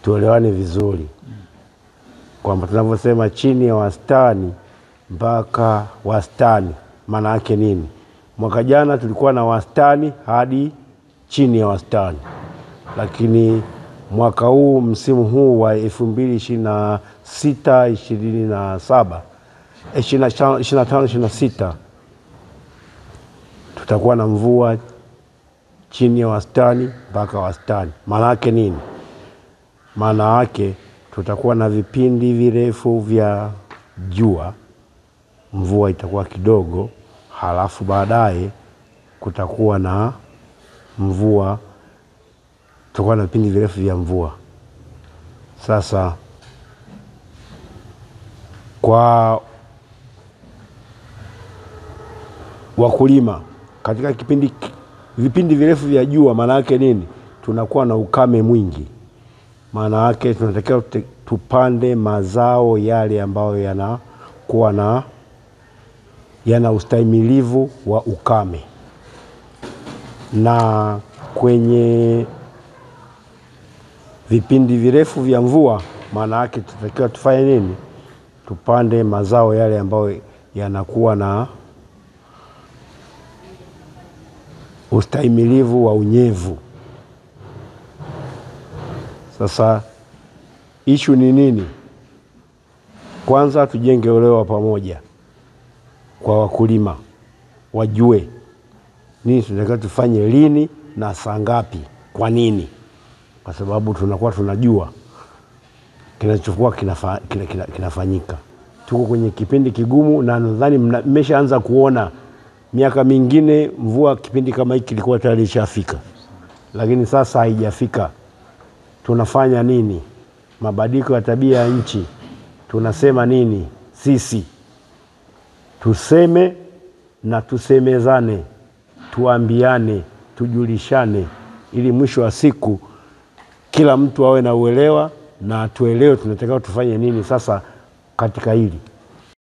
Tuelewane vizuri kwamba tunavyosema chini ya wastani mpaka wastani maana yake nini? Mwaka jana tulikuwa na wastani hadi chini ya wastani, lakini mwaka huu, msimu huu wa 2026 27 25 26 tutakuwa na mvua chini ya wastani mpaka wastani. Maana yake nini? Maana yake tutakuwa na vipindi virefu vya jua, mvua itakuwa kidogo, halafu baadaye kutakuwa na mvua, tutakuwa na vipindi virefu vya mvua. Sasa kwa wakulima katika vipindi virefu vya jua, maana yake nini? Tunakuwa na ukame mwingi. Maana yake tunatakiwa tupande mazao yale ambayo yanakuwa na yana ustahimilivu wa ukame. Na kwenye vipindi virefu vya mvua, maana yake tunatakiwa tufanye nini? Tupande mazao yale ambayo yanakuwa na ustahimilivu wa unyevu. Sasa ishu ni nini? Kwanza tujenge uelewa pamoja kwa wakulima, wajue nini tunatakiwa tufanye lini na saa ngapi, kwa nini? Kwa sababu tunakuwa tunajua kinachokuwa kinafanyika. Tuko kwenye kipindi kigumu, na nadhani mmeshaanza kuona miaka mingine mvua kipindi kama hiki ilikuwa tayari ishafika, lakini sasa haijafika. Tunafanya nini? Mabadiliko ya tabia ya nchi tunasema nini sisi? Tuseme na tusemezane, tuambiane, tujulishane, ili mwisho wa siku kila mtu awe na uelewa na tuelewe tunatakiwa tufanye nini sasa katika hili.